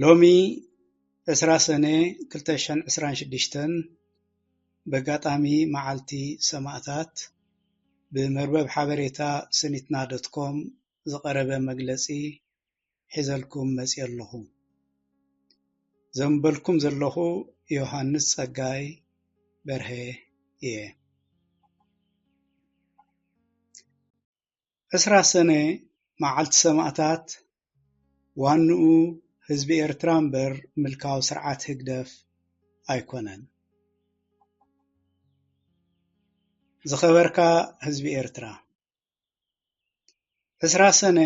ሎሚ ዕስራ ሰነ ክልተ ሽሕን ዕስራን ሽዱሽተን በጋጣሚ መዓልቲ ሰማእታት ብመርበብ ሓበሬታ ስኒትና ዶት ኮም ዝቐረበ መግለጺ ሒዘልኩም መጺኤ ኣለኹ። ዘንበልኩም ዘለኹ ዮሃንስ ጸጋይ በርሀ እየ። ዕስራ ሰነ መዓልቲ ሰማእታት ዋንኡ ህዝቢ ኤርትራ እምበር ምልካዊ ስርዓት ህግደፍ ኣይኮነን። ዝኸበርካ ህዝቢ ኤርትራ፣ ዕስራ ሰነ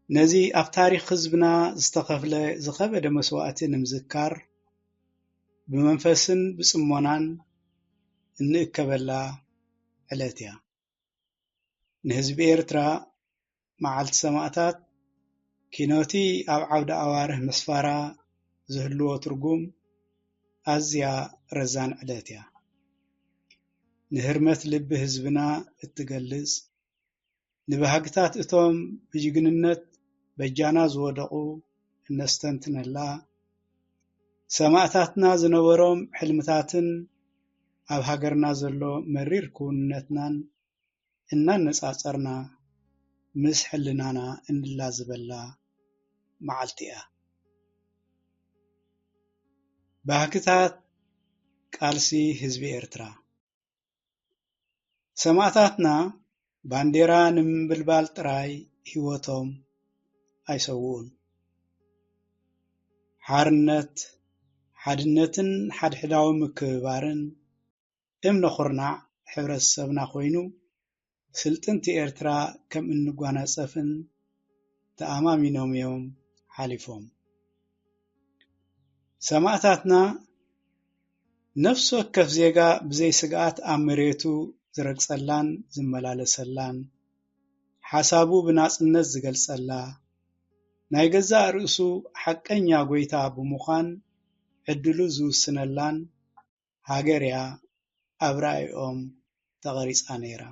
ነዚ ኣብ ታሪኽ ህዝብና ዝተኸፍለ ዝኸበደ መስዋእቲ ንምዝካር ብመንፈስን ብጽሞናን እንእከበላ ዕለት እያ። ንህዝቢ ኤርትራ መዓልቲ ሰማእታት ኪኖቲ ኣብ ዓውደ ኣዋርህ ምስፋራ ዝህልዎ ትርጉም ኣዝያ ረዛን ዕለት እያ። ንህርመት ልቢ ህዝብና እትገልጽ፣ ንባህግታት እቶም ብጅግንነት በጃና ዝወደቑ እነስተንትነላ፣ ሰማእታትና ዝነበሮም ሕልምታትን ኣብ ሃገርና ዘሎ መሪር ክውንነትናን እናነጻጸርና ምስ ሕልናና እንላዘበላ መዓልቲ እያ። ባህግታት ቃልሲ ህዝቢ ኤርትራ። ሰማእታትና ባንዴራ ንምንብልባል ጥራይ ህይወቶም ኣይሰውኡን። ሓርነት፣ ሓድነትን ሓድሕዳዊ ምክብባርን እምነ ኩርናዕ ሕብረተሰብና ኮይኑ፣ ስልጥንቲ ኤርትራ ከም እንጓናጸፍን ተኣማሚኖም እዮም ሓሊፎም። ሰማእታትና ነፍሲ ወከፍ ዜጋ ብዘይ ስግኣት ኣብ መሬቱ ዝረግጸላን ዝመላለሰላን፣ ሓሳቡ ብናጽነት ዝገልጸላ፣ ናይ ገዛእ ርእሱ ሓቀኛ ጎይታ ብምዃን ዕድሉ ዝውስነላን ሃገር እያ ኣብ ራእይኦም ተቐሪጻ ነይራ።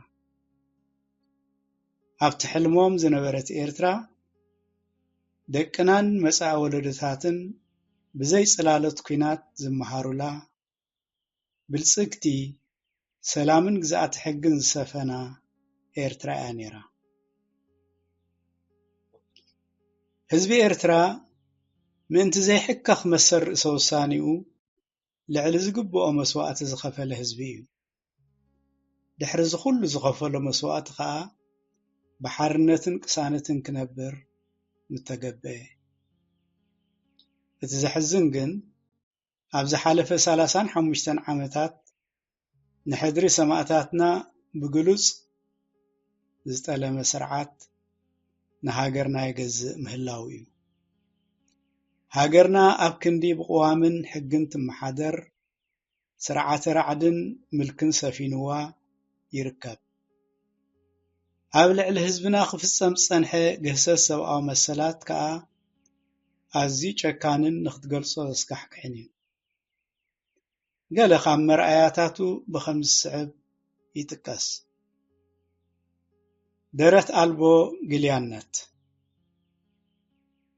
ኣብቲ ሕልሞም ዝነበረት ኤርትራ፣ ደቅናን መጻኢ ወለዶታትን ብዘይ ጽላሎት ኲናት ዝመሃሩላ፣ ብልጽግቲ፣ ሰላምን ግዝኣተ ሕግን ዝሰፈና ኤርትራ እያ ነይራ። ህዝቢ ኤርትራ ምእንቲ ዘይሕከኽ መሰል ርእሰ ውሳኔኡ ልዕሊ ዝግብኦ መስዋእቲ ዝኸፈለ ህዝቢ እዩ። ድሕሪ እዚ ኩሉ ዝኸፈሎ መስዋእቲ ከኣ ብሓርነትን ቅሳነትን ክነብር ምተገብአ። እቲ ዘሕዝን ግን ኣብ ዝሓለፈ ሰላሳን ሓሙሽተን ዓመታት ንሕድሪ ሰማእታትና ብግሉጽ ዝጠለመ ስርዓት ንሃገርና ይገዝእ ምህላዉ እዩ። ሃገርና ኣብ ክንዲ ብቅዋምን ሕግን ትመሓደር፣ ስርዓተ ራዕድን ምልክን ሰፊንዋ ይርከብ። ኣብ ልዕሊ ህዝብና ክፍጸም ዝጸንሐ ግህሰት ሰብኣዊ መሰላት ከኣ ኣዝዩ ጨካንን ንክትገልጾ ዘስካሕክሕን እዩ። ገለ ካብ መርኣያታቱ ብኸም ዝስዕብ ይጥቀስ። ደረት ኣልቦ ግልያነት።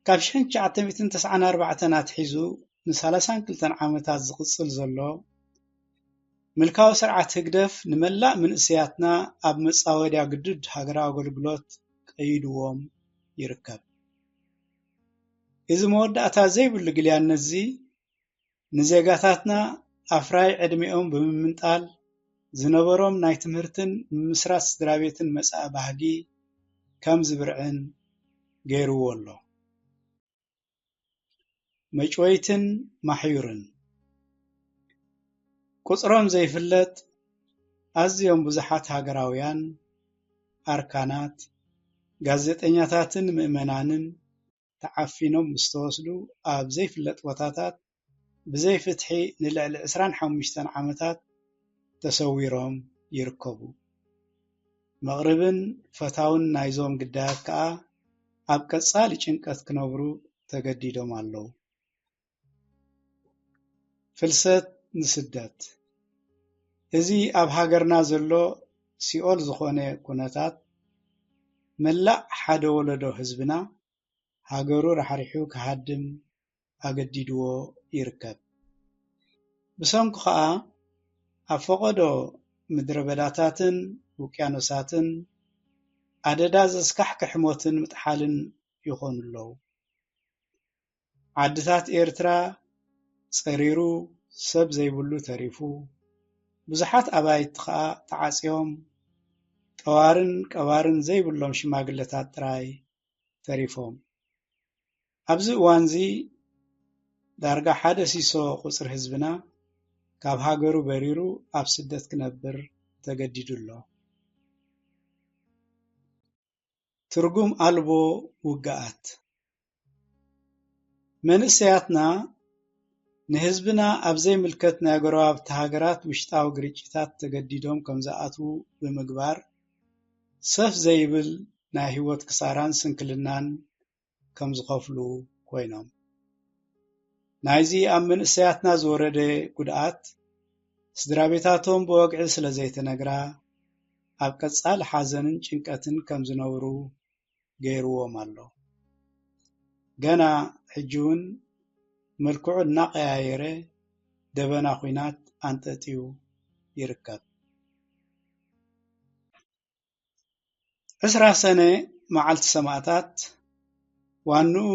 ካብ ሽሕን ትሽዓተ ሚእትን ተስዓን ኣርባዕተን ኣትሒዙ ንሰላሳን ክልተን ዓመታት ዝቕጽል ዘሎ ምልካዊ ስርዓት ህግደፍ ንመላእ መንእሰያትና ኣብ መጻወድያ ግዱድ ሃገራዊ ኣገልግሎት ቀይድዎም ይርከብ። እዚ መወዳእታ ዘይብሉ ግልያነት'ዚ ንዜጋታትና ኣፍራይ ዕድሜኦም ብምምንጣል ዝነበሮም ናይ ትምህርትን ምምስራት ስድራ ቤትን መጻኢ ባህጊ ከም ዝብርዕን ገይርዎ ኣሎ። መጭወይትን ማሕዩርን። ቁጽሮም ዘይፍለጥ ኣዝዮም ብዙሓት ሃገራውያን፣ ኣርካናት፣ ጋዜጠኛታትን ምእመናንን ተዓፊኖም ምስ ተወስዱ፣ ኣብ ዘይፍለጥ ቦታታት ብዘይ ፍትሒ ንልዕሊ ዕስራን ሓሙሽተን ዓመታት ተሰዊሮም ይርከቡ። መቕርብን ፈታውን ናይዞም ግዳያት ከኣ ኣብ ቀጻሊ ጭንቀት ክነብሩ ተገዲዶም ኣለዉ። ፍልሰት ንስደት። እዚ ኣብ ሃገርና ዘሎ ሲኦል ዝኾነ ኩነታት፣ መላእ ሓደ ወለዶ ህዝብና ሃገሩ ራሕሪሑ ክሃድም ኣገዲድዎ ይርከብ። ብሰንኩ ኸኣ ኣብ ፈቐዶ ምድረ በዳታትን ውቅያኖሳትን ኣደዳ ዘስካሕክሕ ሞትን ምጥሓልን ይኾኑ ኣለዉ። ዓድታት ኤርትራ ጸሪሩ ሰብ ዘይብሉ ተሪፉ፣ ብዙሓት ኣባይቲ ኸኣ ተዓጽዮም፣ ጠዋርን ቀባርን ዘይብሎም ሽማግለታት ጥራይ ተሪፎም። ኣብዚ እዋንዚ ዳርጋ ሓደ ሲሶ ቁጽሪ ህዝብና ካብ ሃገሩ በሪሩ ኣብ ስደት ክነብር ተገዲዱ ኣሎ። ትርጉም ኣልቦ ውግኣት። መንእሰያትና ንህዝብና ኣብ ዘይምልከት ናይ ጎረባብቲ ሃገራት ውሽጣዊ ግርጭታት ተገዲዶም ከም ዝኣትዉ ብምግባር፣ ሰፍ ዘይብል ናይ ህይወት ክሳራን ስንክልናን ከም ዝኸፍሉ ኮይኖም። ናይዚ ኣብ መንእሰያትና ዝወረደ ጉድኣት፣ ስድራ ቤታቶም ብወግዒ ስለ ዘይተነግራ፣ ኣብ ቀጻሊ ሓዘንን ጭንቀትን ከም ዝነብሩ ገይርዎም ኣሎ። ገና ሕጂ እውን መልክዑ እናቐያየረ ደበና ኲናት ኣንጠጥዩ ይርከብ። ዕስራ ሰነ መዓልቲ ሰማእታት ዋንኡ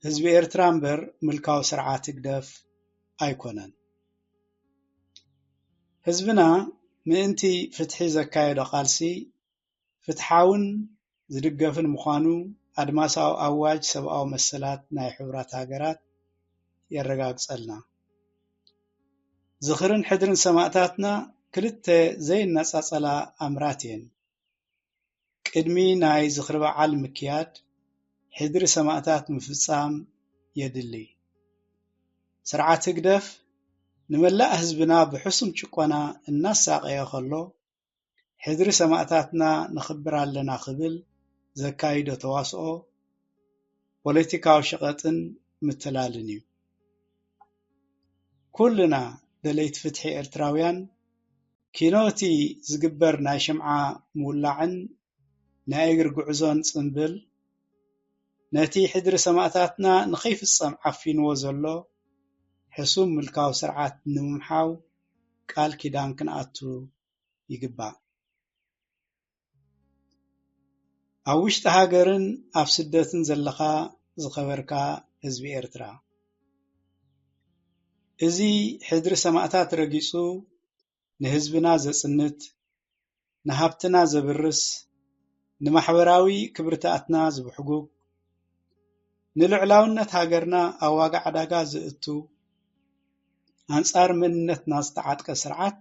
ህዝቢ ኤርትራ እምበር ምልካዊ ስርዓት ህግደፍ ኣይኮነን። ህዝብና ምእንቲ ፍትሒ ዘካየዶ ቃልሲ ፍትሓውን ዝድገፍን ምዃኑ ኣድማሳዊ ኣዋጅ ሰብኣዊ መሰላት ናይ ሕቡራት ሃገራት የረጋግጸልና። ዝኽርን ሕድርን ሰማእታትና ክልተ ዘይነጻጸላ ኣምራት እየን። ቅድሚ ናይ ዝኽሪ በዓል ምክያድ፣ ሕድሪ ሰማእታት ምፍጻም የድሊ። ስርዓት ህግደፍ ንመላእ ህዝብና ብሕሱም ጭቆና እናሳቐየ ከሎ፣ ሕድሪ ሰማእታትና ነኽብር ኣለና ክብል ዘካይዶ ተዋስኦ፣ ፖለቲካዊ ሸቐጥን ምትላልን እዩ። ኩልና ደለይቲ ፍትሒ ኤርትራውያን፣ ኪኖቲ ዝግበር ናይ ሽምዓ ምውላዕን ናይ እግሪ ጉዕዞን ጽምብል፣ ነቲ ሕድሪ ሰማእታትና ንኸይፍጸም ዓፊንዎ ዘሎ ሕሱም ምልካዊ ስርዓት ንምምሓው ቃል ኪዳን ክንኣቱ ይግባእ። ኣብ ውሽጢ ሃገርን ኣብ ስደትን ዘለኻ ዝኸበርካ ህዝቢ ኤርትራ፣ እዚ ሕድሪ ሰማእታት ረጊጹ ንህዝብና ዘጽንት፣ ንሃብትና ዘብርስ፣ ንማሕበራዊ ክብርታትና ዝብሕጉግ፣ ንልዑላውነት ሃገርና ኣብ ዋጋ ዕዳጋ ዘእቱ፣ ኣንጻር መንነትና ዝተዓጥቀ ስርዓት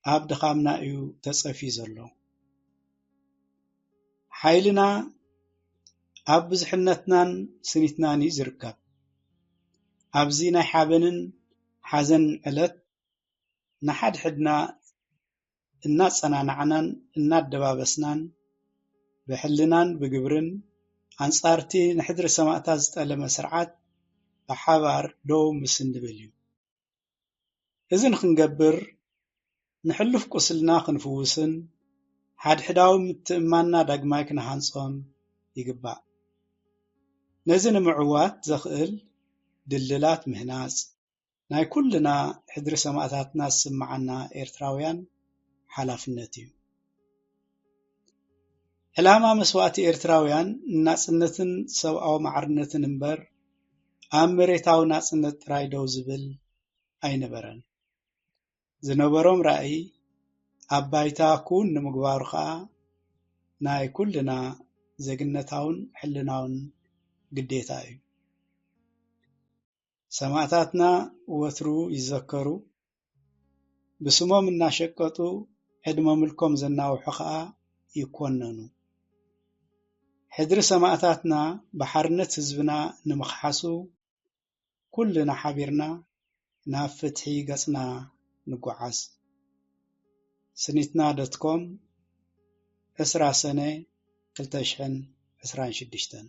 ኣብ ድኻምና እዩ ተጸፍዩ ዘሎ። ሓይልና ኣብ ብዝሕነትናን ስኒትናን እዩ ዝርከብ። ኣብዚ ናይ ሓበንን ሓዘንን ዕለት ንሓድሕድና እናጸናናዕናን እናደባበስናን ብሕልናን ብግብርን ኣንጻርቲ ንሕድሪ ሰማእታት ዝጠለመ ስርዓት ብሓባር ደው ምስ እንብል እዩ። እዚ ንኽንገብር ንሕሉፍ ቁስልና ክንፍውስን ሓድሕዳዊ ምትእማንና ዳግማይ ክንሃንጾን ይግባእ። ነዚ ንምዕዋት ዘኽእል ድልድላት ምህናጽ ናይ ኩልና ሕድሪ ሰማእታትና ዝስምዓና ኤርትራውያን ሓላፍነት እዩ። ዕላማ መስዋእቲ ኤርትራውያን ንናጽነትን ሰብኣዊ ማዕርነትን እምበር ኣብ መሬታዊ ናጽነት ጥራይ ደው ዝብል ኣይነበረን። ዝነበሮም ራእይ ኣብ ባይታ ክውን ንምግባሩ ኸኣ ናይ ኩልና ዜግነታውን ሕልናውን ግዴታ እዩ። ሰማእታትና ወትሩ ይዘከሩ፣ ብስሞም እናሸቀጡ ዕድመ ምልኮም ዘናውሑ ኸኣ ይኮነኑ። ሕድሪ ሰማእታትና ብሓርነት ህዝብና ንምኽሓሱ ኩልና ሓቢርና ናብ ፍትሒ ገጽና ንጓዓዝ። ስኒትና ዶት ኮም፣ ዕስራ ሰነ ክልተ ሽሕን ዕስራን ሽዱሽተን።